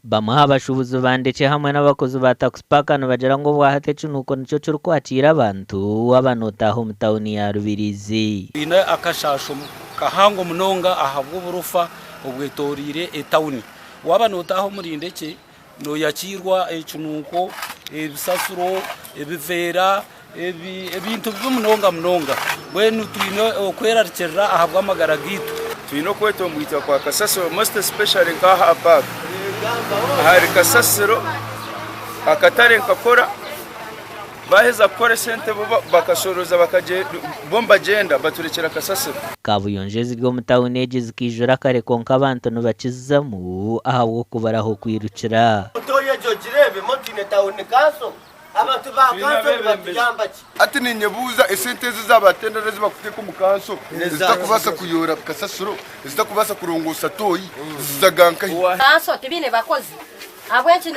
Bamwe aha bashuubuzi ba Ndekye hamwe n'abakozi ba Taxi Park nibagira ngu obwahati ekinuuko nikyo kirikwakiira abantu waaba notaaha omu tauni ya Rubirizi. Twine akashaasho kahango munonga ahabw'oburofa obwetoreire etawuni. Waaba notaaha omuri Ndekye noyakiirwa ekinuuko, ebisasiro, ebiveera, ebintu bibi munonga munonga. Mbwenu twine okwerarikirira ahabw'amagara gaitu. Twine okwetomboitwa kwa kasasiro most especially nka aha park ahari kasasiro akatare nikakora baheza kukora esente bo bakashoroza bo nibagyenda baturekyera kasasiro. Kaabuyonjo eziri omu tauni egi zikaijura kare kwonka abantu nibakizizamu ahabw'okubura ah'okwirukira. Toyi egyo ogireebe motine tawuni kanso. Abantu ba kanso nibatuyamba ki? Hati ninyebuuza esente ezi eza ba tendera ezi bakuteeka omu kanso ezitakubaasa kuyoora kasasiro, ezitakubaasa kurongoosa tooyi zizaga nkahi? Kanso tibaine bakozi ahabw'enki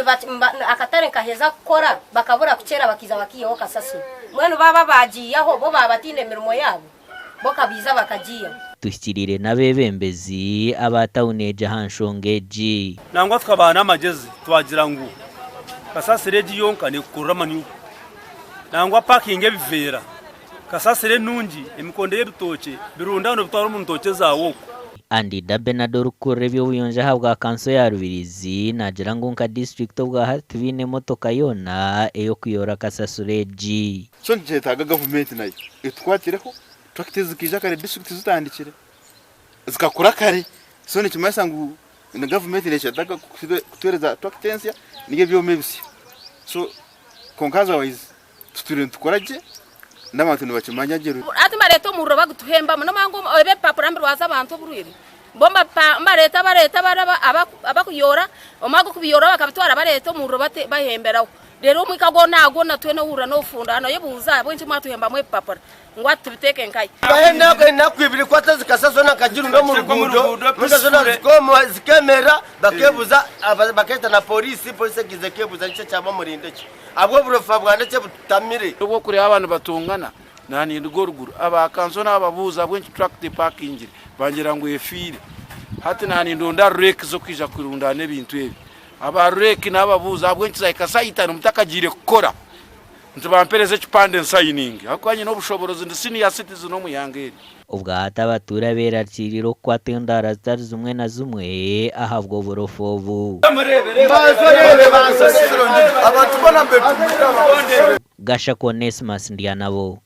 akatare nikaheza kukora bakabura kukyera bakaija bakaihaho kasasiro mbwenu baaba baagiihaho bo baaba bataine mirimo yaabo bo kabaija bakagiihaho. Tuhikiriire n'abeebembezi aba tauni egi aha nshonga egi. Nangwa tukabaha n'amagyezi twagira ngu kasasiro egi yonka nekukurura amanyugu. Nangwa pakinga ebiveera, kasasiro enungi, emikondo y'ebitookye birunde aho nobitwara omu ntookye zaawe okwo. Andida Benard orikukurira eby'obuyonjo ahabwa kanso ya Rubirizi naagira ngu nka disiturikiti obwahati tibaine motoka yoona ey'okuyoora kasasiro egi. So nikyetaaga gavumenti nayo etukwatireho, turakita ezi zikaija kare disiturikiti zitandikire, zikakura kare, so nikimanyisa ngu na gavumenti nekyetaaga kutuheereza turakita ensya ninga ebyoma ebisya. So kwonka otherwise tutwire nitukora gye n'abantu nibakimanya gye. Hati nibareeta omuriro bagutuhembamu nomanya ngu ebi ebipapura nibirwaza abantu oburwaire bo nibareeta bareeta abakuyoora omara g'okubiyoora bakabitwara bareeta omuriro bahemberaho. Reero omwika gwona gwona twena ohurira nofunda noyebuuza ahabw'enki mwatuhembamu ebipapura ngu hati tubiteeke nkahi? Bahe enaku enaku ibiri kwata zikasa zona nkagirunda omu ruguudo motoka zona zikemerera bakebuza baketa na polisi polisi ekiza ekebuza niki ekyaba omuri Ndekye ahabw'oburofa bwa Ndekye bututamire. Obu okureeba aba nibatongana naninduga oruguru aba kanso nababuuza ahabw'enki turakita epakingire bangira ngu efiire hati nanindonda reki z'okwija kurundaana ebintu ebi. Aba REC naababuuza ahabw'enki zahika saaha itaano mutakagiire kukora nti bampereze ekipande nsayininge ahabw'okuba nyine obushoborozi ndi senior citizen omu ihanga eri. Obwahati abatuura beerarikiirire okukwata endwara zitari zimwe na zimwe ahabw'oburofa obu. Gashakwa Onesmus Ndyanabo.